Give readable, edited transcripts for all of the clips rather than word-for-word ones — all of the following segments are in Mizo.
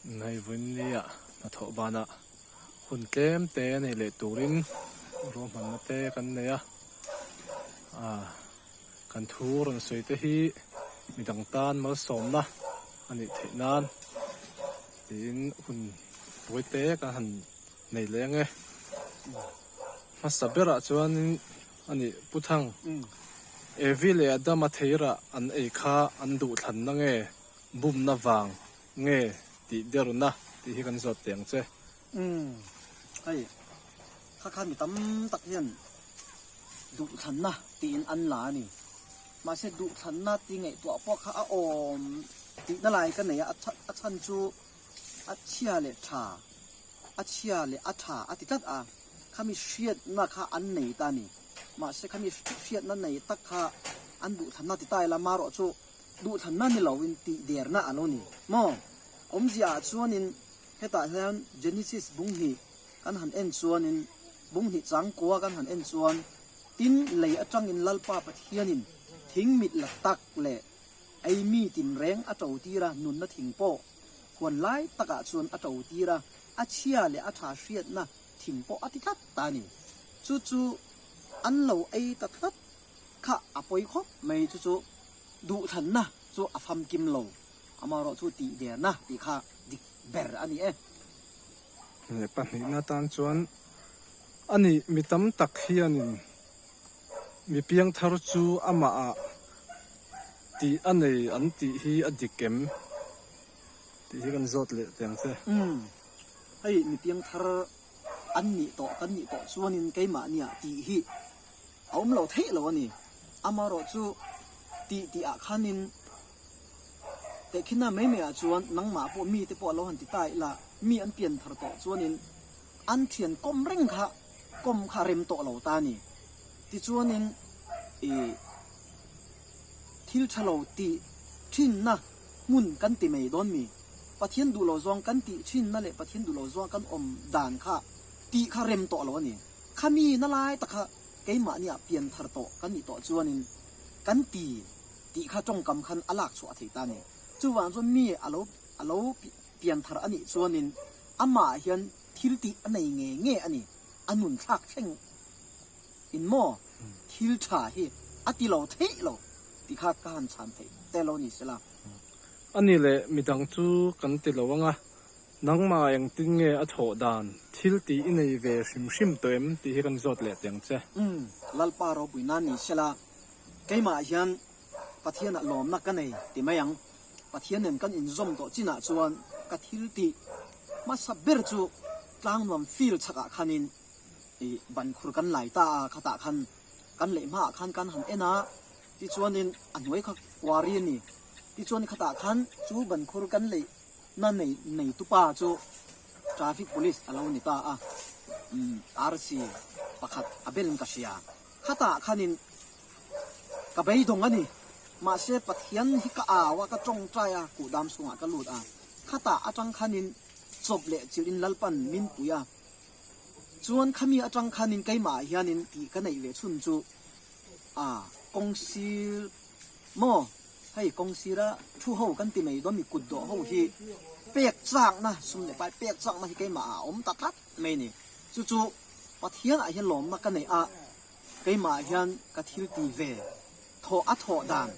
Hei vawiinnia hnathawh banah hun tlem te nei leh turin ruahmanna te kan nei a, ah kan thu rawn sawi te hi midang tan malsawmna a nih theih nan tiin hun buai te kan han nei leh ang e. Hmasa berah chuanin a nih Pu Thang, Evi leh Adama theirah an ei kha an duhthlanna nge bumna vang nge tih derna tih hi kan zawt teh ang che. Umm, hei kha khan mi tam tak hian duhthlanna tiin an la a ni. Mahse duhthlanna ti ngaihtuah pawh kha a awm tihna lai ka nei a, a chhan chu a chhia leh tha, a chhia leh a tha a ti tlat a, khami hriatna kha an nei ta a ni. Mahse khami hriatna nei tak kha an duhthlanna ti ta ila marawh chu Duhthlanna ni loin tih derna a lo ni maw? Awmzia ah chuanin hetah hian Genesis bunghnih kan han en chuanin bunghnih changkua kan han en chuan tin lei atangin Lalpa Pathianin thing mit la tak leh ei mi tinreng a to tir a, nunna thing pawh huan lai takah chuan a to tir a, a chhia leh a tha hriatna thing pawh a ti tlat ta a ni. Chu chu an lo ei ta tlat kha a pawi khawp mai chu chu duhthlanna chu a famkim lo, amaherawh chu tih derna tih kha dik ber a ni e. Leh pahnihna tan chuan a nih mi tam tak hianin mi piangthar chu amahah tih a nei an tih hi a dik em tih hi kan zawt leh teh ang che. Umm, hei mi piangthar an nih tawh kan nih tawh chuanin keimahniah tih hi A awm lo theih lo a ni. Amaherawh chu tih tih ah khanin tehkhinna mai mai ah chuan nangmah pawh mi te pawh a lo han ti ta ila mi an pian thar tawh chuanin an thian kawm reng kha kawm kha rem tawh lo ta a ni. Tichuanin ih thil tha lo tih thinna hmun kan ti mai dawn mi? Pathian duh lo zawng kan tih thinna leh Pathian duh lo zawng kan awm dan kha tih kha rem tawh lo a ni. Khami na lai tak kha keimahniah pian thar tawh kan nih tawh chuanin kan ti tih kha tawngkam khan a lak chhuah a thei ta a ni. Chuvang chuan mi a lo a lo pian thar a nih chuanin amah hian thil tih a nei nge nge a ni. A nun thlak thleng in maw thil tha hi a ti lo theih lo tih kha ka han chhan theih te lo ni sela. A ni leh midang chu kan ti lo ang a, Nangmah engtin nge a thawh dan thil tih i nei ve hrim hrim tawh em tih hi kan zawt leh teh ang che. Umm, Lalpa ropui nan ni sela, keimah hian Pathianah lawmna ka nei ti mai ang. Pathian nen kan inzawm tawh chinah chuan ka thil tih hmasa ber chu tlangnuam field chhakah khanin i ban khur kan lai ta a, khatah khan kan leh hmaah khan kan han en a, tichuanin a hnuai kha quarry a ni. Tichuan khatah khan chu ban khur kan leh Na nei nei tupa chu traffic police a lo ni ta a, umm RC pakhat a bel ka hria. Khatah khanin ka beidawng a ni. Mahse Pathian hi ka au a, ka tawngtai a, kuhdam chhungah ka lut a. Khatah atang khanin chawp leh chilhin Lalpan min pui a. Chuan khami atang khanin keimah ah hianin tih ka neih ve chhun chu a kawng sir maw? Hei kawng sira thu ho kan ti mai dawn mi kut dawh ho hi pek chakna sum leh pai pek chakna hi keimah ah a awm ta tlat mai a ni. Chu chu Pathian ah hian lawmna ka neih a, keimah ah hian ka thil ti ve thawh a thawh dan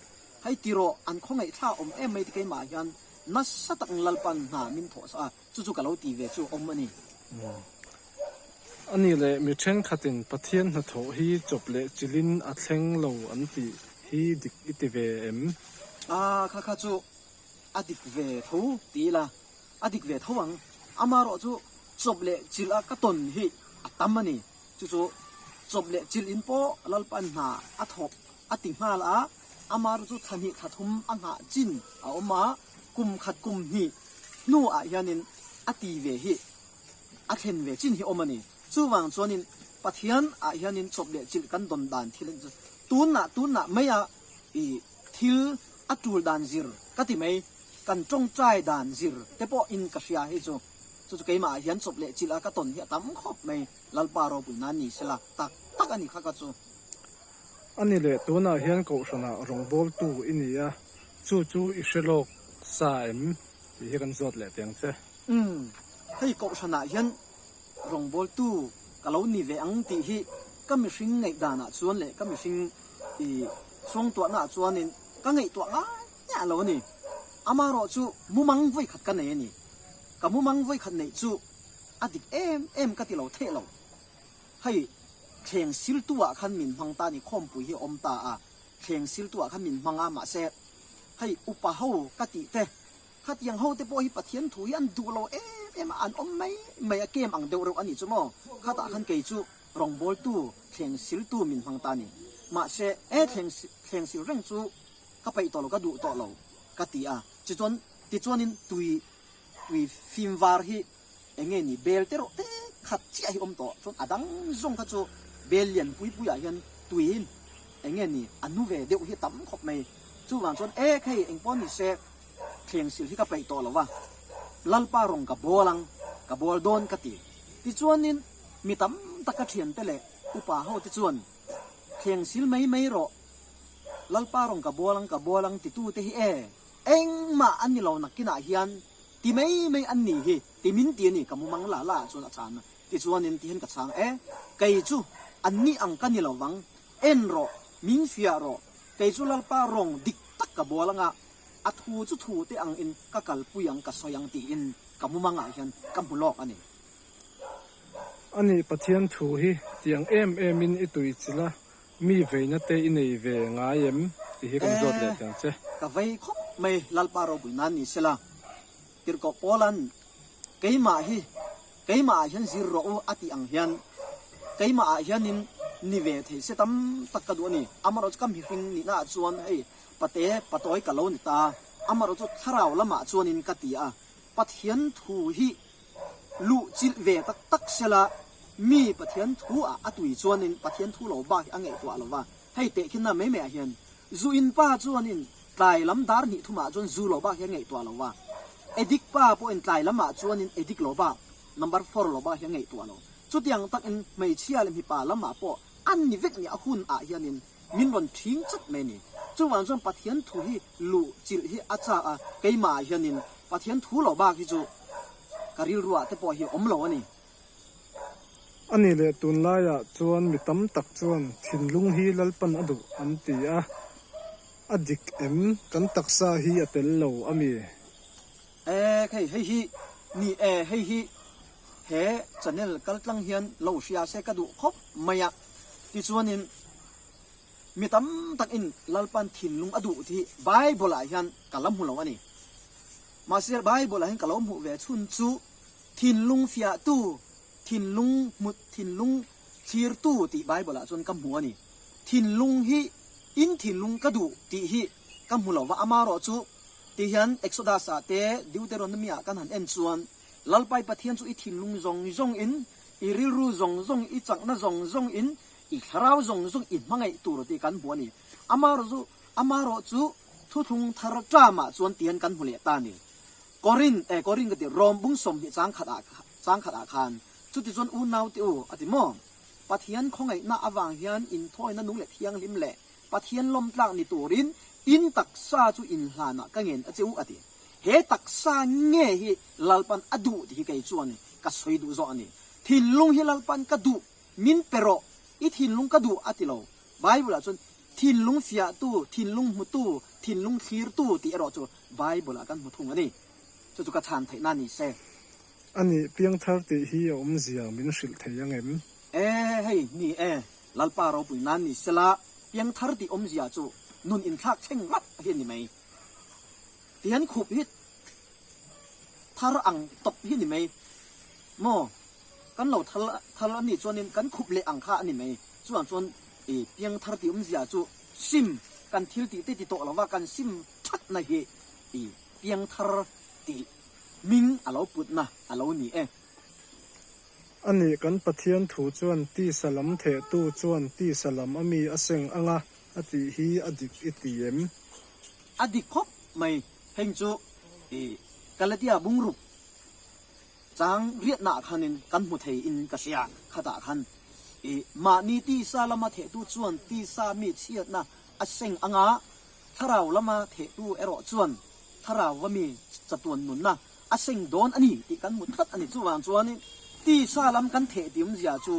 hei ti rawh an khawngaih thla awm em mai ti keimah ah hian nasa tak Lalpan hna min thawh sak a, chu chu ka lo ti ve chu awm a ni. A nih leh mi thenkhatin Pathian hnathawh hi chawp leh chilhin a thleng lo an tih hi dik i ti ve em? A, kha kha chu a dik ve tho ti ila, a dik ve tho ang. Amaherawh chu chawp leh chilh a ka tawn hi a tam a ni. Chu chu chawp leh chilh in pawh Lalpan hna a thawk a ti nghal a, amaherawh chu thla hnih thla thum a nghah chin a awm a, kum khat kum hnih hnuah hianin a ti ve hi. a thlen ve chin hi awm a ni. Chuvang chuanin Pathian ah hianin chawp leh chilh kan dawn dan thil chu tunah tunah maia i thil a tul dan zir ka ti mai, kan tawngtai dan zir te pawh in ka hria hei chu. Chu chu keimah ah hian chawp leh chilh a ka tawn hi a tam khawp mai, Lalpa ropui nan ni sela tak tak a ni kha ka chu. A ni leh tunah hian Kohhranah rawngbawltu i ni a, chu chu i hre lawk sa em tih hi kan zawt leh teh ang che. Umm, hei kohhranah hian rawngbawltu ka lo ni ve ang tih hi ka mihring ngaihdanah chuan leh ka mihring i suangtuahnaah chuanin ka ngaihtuah ngai ngai lo a ni. Amaherawh chu mumang vawikhat ka nei a ni. Ka mumang vawikhat neih chu a dik em em ka ti lo theih lo. Hei thleng siltu ah khan min hmang ta a ni, khawmpui hi a awm ta a, thleng siltu ah khan min hmang a, mahse hei upa ho ka tih te Khatiang ho te pawh hi Pathian thu hi an duh lo em em a, an awm mai mai a, kem ang deuh reuh a nih chu maw? Khatah khan kei chu rawngbawltu, thleng siltu min hmang ta a ni. Mahse, e thleng thleng sil reng chu ka peih tawh lo, ka duh tawh lo ka ti a. Tichuan, tichuanin tui tui fim var hi eng nge ni bel te rawh te khat chiah hi awm tawh chuan a dang zawng kha chu bel lian pui pui ah hian tui eng nge ni a nu ve deuh hi a tam khawp mai. Chuvang chuan e khei eng pawh ni se thleng sil hi ka peih tawh lo va, Lalpa rawng ka bawl ang, ka bawl dawn ka ti. Tichuanin mi tam tak ka thiante leh upa ho te chuan thleng sil mai mai rawh, Lalpa rawng ka bawl ang, ka bawl ang titu te hi e engmah an ni lo nakinah hian Ti mai mai an ni hi, ti min ti a ni, ka mumang la la ah chuan a chhan a. Tichuanin tihian ka chhang e, kei chu an ni ang ka ni lo vang, en rawh, min fiah rawh, kei chu Lalpa rawng dik tak ka bual anga, a thu chu thu te ang in ka kalpui ang ka sawi ang tiin ka mumang ah hian ka hmu lawk a ni. A nih Pathian thu hi tiang em em in i tui chilh a, mi veina te i nei ve ngai em tih hi kan zawt leh teh ang che. Ka vei khawp mai Lalpa ropui nan ni sela, Tirhkoh Paula'n keimah hi keimah ah hian zir rawh u a tih ang hian keimah ah hianin ni ve thei se tam tak ka duh a ni. Amaherawh chu ka mihring nihna ah chuan hei pate patawi ka lo ni ta, amaherawh chu thlarau lamah chuanin ka ti a, Pathian thu hi luh chilh ve tak tak sela, mi Pathian thu ah a tui chuanin Pathian thu lo bak hi a ngaihtuah lo va, hei tehkhinna mai mai ah hian zu in pa chuanin tlai lam dar hnih thumah chuan zu lo bak hi a ngaihtuah lo va, edik pa pawhin tlai lam ah chuanin edik lo bak, number four lo bak hi a ngaihtuah lo. Chutiang takin hmeichhia leh mipa lam ah pawh an ni vek ni a hun ah hianin min rawn ṭhing chat mai a ni. Chuvang chuan Pathian thu hi luh chilh hi a chak a, keimah ah hianin Pathian thu lo bak hi chu ka rilruah te pawh hi awm lo a ni. A nih leh tunlaiah chuan mi tam tak chuan thinlung hi Lalpan a duh an ti a, a dik em? Kan taksa hi a tel lo a mi? E khei hei hi ni e hei hi he channel kaltlang hian lo hria se ka duh khawp mai a tichuanin Mi tam takin Lalpan thinlung a duh tih Bible ah hian ka la hmu lo a ni. Mahse Bible ah hian ka lo hmuh ve chhun chu thinlung fiahtu, thinlung hmut, thinlung thlirtu tih Bible ah chuan ka hmu a ni. Thinlung hi in thinlung ka duh tih hi ka hmu lo va, amaherawh chu ti hian Exodus ah te Deuteronomy ah kan han en chuan Lalpai Pathian chu i thinlung zawng zawng in, i rilru zawng zawng, i chakna zawng zawng in I thlarau zawng zawng i hmangaih tur tih kan hmu a ni. Amaherawhchu, amaherawhchu thuthlung thar ṭamah chuan tihian kan hmu leh ta a ni. Korin, eh Korin ka ti, Rom bung 20 chang khat ah, chang khat ah khan, Chutichuan unau te u, a ti maw? Pathian khawngaihna avang hian inthawina nung leh thianghlim leh Pathian lawmtlak ni turin in taksa chu inhlanah ka ngen a che u, a ti. He taksa nge hi Lalpan a duh tih hi kei chuan ka sawi duh zawk a ni. Thinlung hi Lalpan ka duh Min pe rawh, i thinlung ka duh a ti lo. Bible ah chuan thinlung fiahtu, thinlung hmutu, thinlung thlirtu tih erawh chu Bible ah kan hmu thung a ni. Chu chu ka chhan theihna ni se. A nih, piangthar tih hi a awmzia min hrilh thei ang em? E, hei, ni e, Lalpa ropui nan ni sela, piangthar tih awmzia chu nun inthlak thleng rap hi a ni mai. Tihian khup hi thar ang tawp hi ni mai maw? Kan lo thal thal a nih chuanin kan khup leh ang kha a ni mai. Chuvang chuan i piangthar tih awmzia chu sim kan thil tih te ti tawh lova kan sim thatna hi i piangthar tih hming a lo putna a lo ni e. A nih kan Pathian thu chuan tisa lam thehtu chuan tisa lam a mi a seng anga a tih hi a dik i ti em? A dik khawp mai. Heng chu i Galatia bungruk Chang riatnaah khanin kan hmu thei in ka hria. Khatah khan i mahni tisa lama thehtu chuan tisa mi chhiatna a seng anga, thlarau lama thehtu erawh chuan thlarauva mi chatuan nunna a seng dawn a ni tih kan hmu tlat a ni. Chuvang chuanin tisa lam kan theh tiumzia chu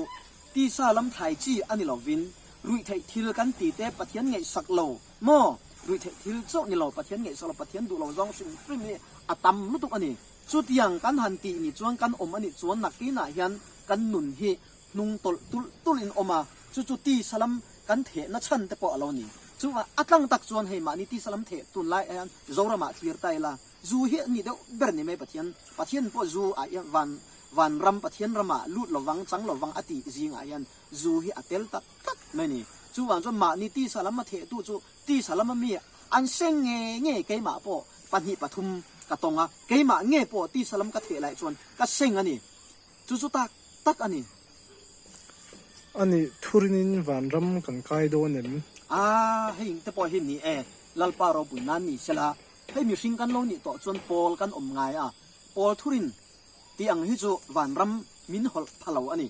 tisa lam thlai chi a ni lovin ruihtheih thil kan ti te Pathian ngaihsak lo maw? Ruihtheih thil chauh ni lo, Pathian ngaihsak lo, Pathian duh lo zawng hrim hrim hi a tam lutuk a ni. Chutiang kan han tih ni chuan kan awm a nih chuan nakinah hian kan nun hi hnung tawlh tulh tulh in awm a, chu chu tisa lam kan thehna chhan te pawh a lo ni. Chu a tlang tak chuan hei mahni tisa lam theh tunlai ah hian Zoramah thlir ta ila, zu hi a ni deuh ber ni mai Pathian, Pathian pawh zu ah hian van van ram Pathian ramah lut lovang chang lovang a tih zingah hian zu hi a tel tak tlat mai a ni. Chuvang chuan mahni tisa lam a thehtu chu tisa lama mi an seng nge nge keimah pawh pahnih pathum ka tawng a, keimah nge pawh tisa lam ka theh lai chuan ka seng a ni. Chu chu tak tak a ni. A nih, thurinin vanram kan kai dawn em? A, hei te pawh hi ni e, Lalpa ropui nan ni sela, hei mihring kan lo nih tawh chuan pawl kan awm ngai a, pawl thurin tih ang hi chu vanram min hawlh pha lo a ni.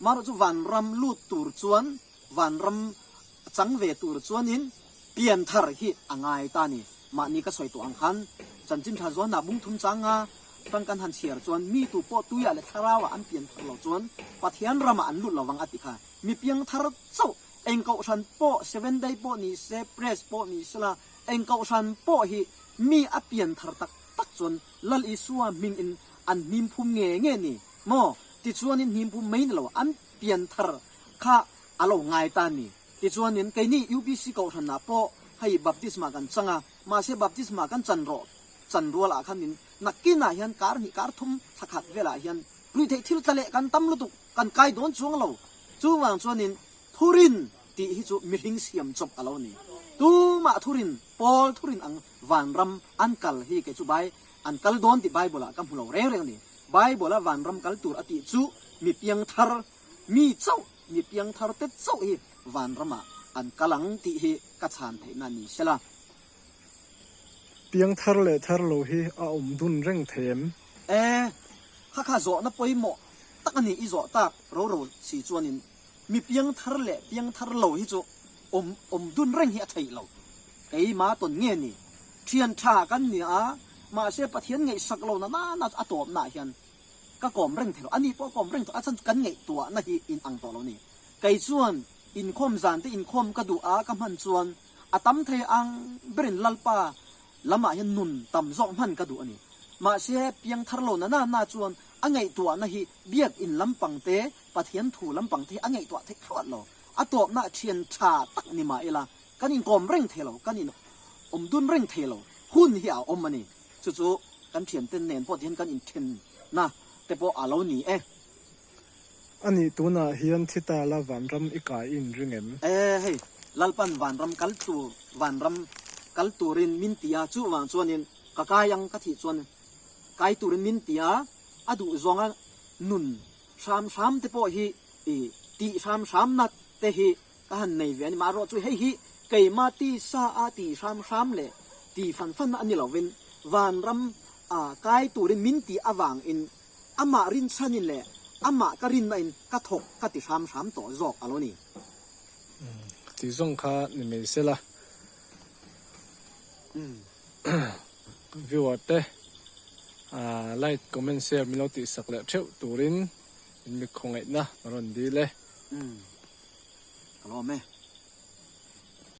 Marawh chu vanram lut tur chuan, vanram chang ve tur chuanin pianthar hi a ngai ta a ni. Mahni ka sawi tawh ang khan chanchin tha zawnah bung thum changa tang kan han chhiar chuan mi tu pawh tuiah leh thlarauah an pianthar lo chuan Pathian ramah an lut lovang a ti kha. Mi piangthar chauh eng kohhran pawh seven day pawh ni se press pawh ni sela eng kohhran pawh hi mi a pianthar tak tak chuan Lal Isua hmingin an hnimphum nge nge ni maw? Tichuanin hnimphum mai ni lo an pianthar kha a lo ngai ta ni. Tichuanin keini UPC kohhranah pawh hei baptisma kan chang a, mahse baptisma kan chan rawh chan rualah khanin nakinah hian kar hnih kar thum thla khat velah hian ruihtheih thil tla leh kan tam lutuk kan kai dawn chuang lo. Chuvang chuanin thurin tih hi chu mihring siam chawp a lo ni. Tumah thurin, Paul thurin ang vanram an kal hi kei chu Bai an kal dawn tih Bible ah ka hmu lo reng reng a ni. Bible a vanram kal tur a tih chu mi piangthar Mi chauh, mi piangthar te chauh hi vanramah an kal ang tih hi ka chhan theihna ni sela. Piangthar leh thar lo hi a awm dun reng thei em? E, kha kha zawhna pawimawh tak a ni i zawh tak ro ro si chuanin mi piangthar leh piangthar lo hi chu awm awm dun reng hi a theih lo. Keima tawn nge ni? Thian tha kan ni a, mahse Pathian ngaihsak lo na nana a tawpnaah hian Ka kawm reng thei lo, ani pawh a kawm reng tawh, a chhan chu kan ngaihtuahna hi in ang tawh lo ni. Kei chuan inkhawm zan te inkhawm ka duh a, ka hman chuan a tam thei ang berin Lalpa lamah hian nun tam zawk hman ka duh a ni. Mahse, piangthar lo na na na chuan a ngaihtuahna hi biak in lampang te, Pathian thu lampang te hi a ngaihtuah theih thluat lo. A tawpna thian tha tak ni mah ila, kan inkawm reng thei lo, kan in awm dun reng thei lo, hun hi a awm a ni. Chu chu kan thianten nen pawh tihian kan inthenna te pawh a lo ni e. A nih tunah hian thi ta la vanram i kai i inring em? E hei, Lalpan vanram kal tur, vanram kal turin min ti a, chuvang chuanin ka kai ang ka thih chuan kai turin min ti a, a duh zawnga nun hram hram te pawh hi i tih hram hramna te hi Ka han nei ve a ni. Marawh chu hei hi keimah tisa a ti hram hram leh ti fan fan a ni lovin vanram a kai turin min tih avangin amah rinchhanin leh amah ka rinna in ka thawk ka ti hram hram tawh zawk a lo ni. Ti zawng kha ni mai sela. Viewer te like, comment, share min lo tihsak leh theuh turin in mi khawngaihna ka rawn dil e. Ka lawm e.